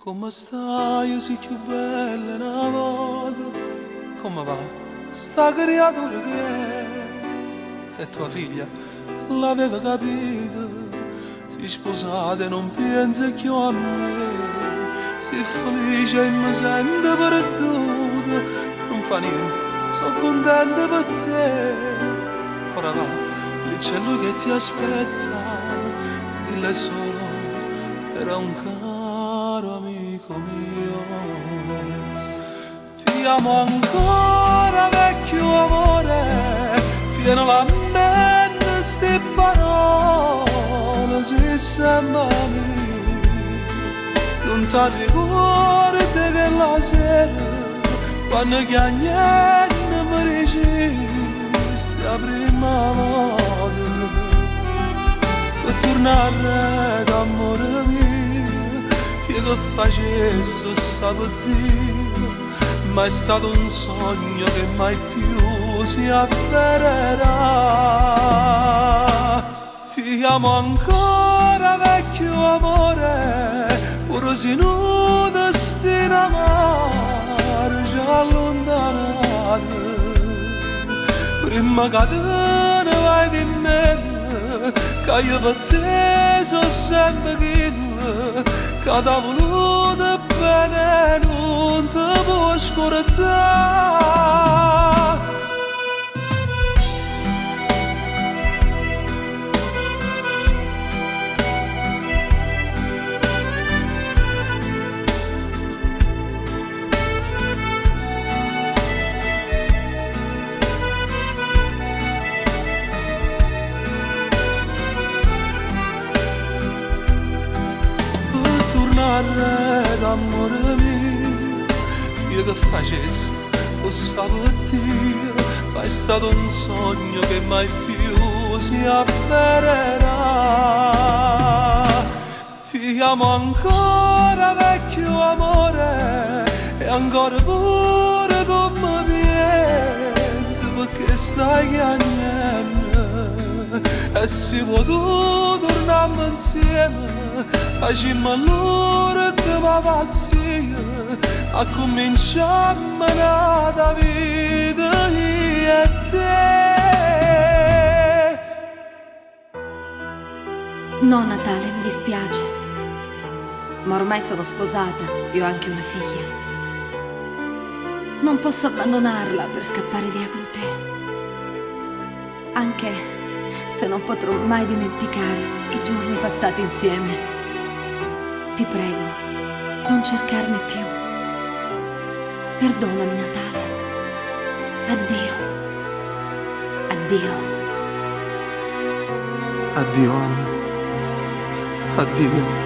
Come stai, sei più bella una volta? Come va? Sta creatura che è? E tua figlia l'aveva capito, si sposata e non pensa più a me, si felice e mi sente perduta, non fa niente, sono contenta per te. Ora va, lì c'è lui che ti aspetta, dille solo, era un caro amico mio. Ti amo ancora vecchio amore, tienilo a mente ste parole, si sempre mio. Nun t'arricordi chella sera, quando chiagnenno me diciste 'a primma volta. Pe turnà arreto ammore mio, io che facesse 'o ssape Dio, ma è stato un sogno che mai più si avvererà. Ti amo ancora vecchio amore, pure si nu destino amaro ci ha allontanato. Primma ca te ne vai dimmello, ca io pe te so sempe chillo ca t'ha voluto bene e nun te può scurdà. Pe turnà arreto ammore mio, io che facesse 'o ssape Dio, ma è stato un sogno che mai più si avvererà. Ti amo ancora vecchio amore, e ancora pure tu me piense pecché stai chiagnenno. E si vuò tu turnammo insieme, facimmo l'urdema pazzia, accumminciammo n'ata vita io e te. No, Natale, mi dispiace. Ma ormai sono sposata e ho anche una figlia. Non posso abbandonarla per scappare via con te. Anche se non potrò mai dimenticare i giorni passati insieme. Ti prego, non cercarmi più. Perdonami, Natale. Addio. Addio. Addio, Anna. Addio.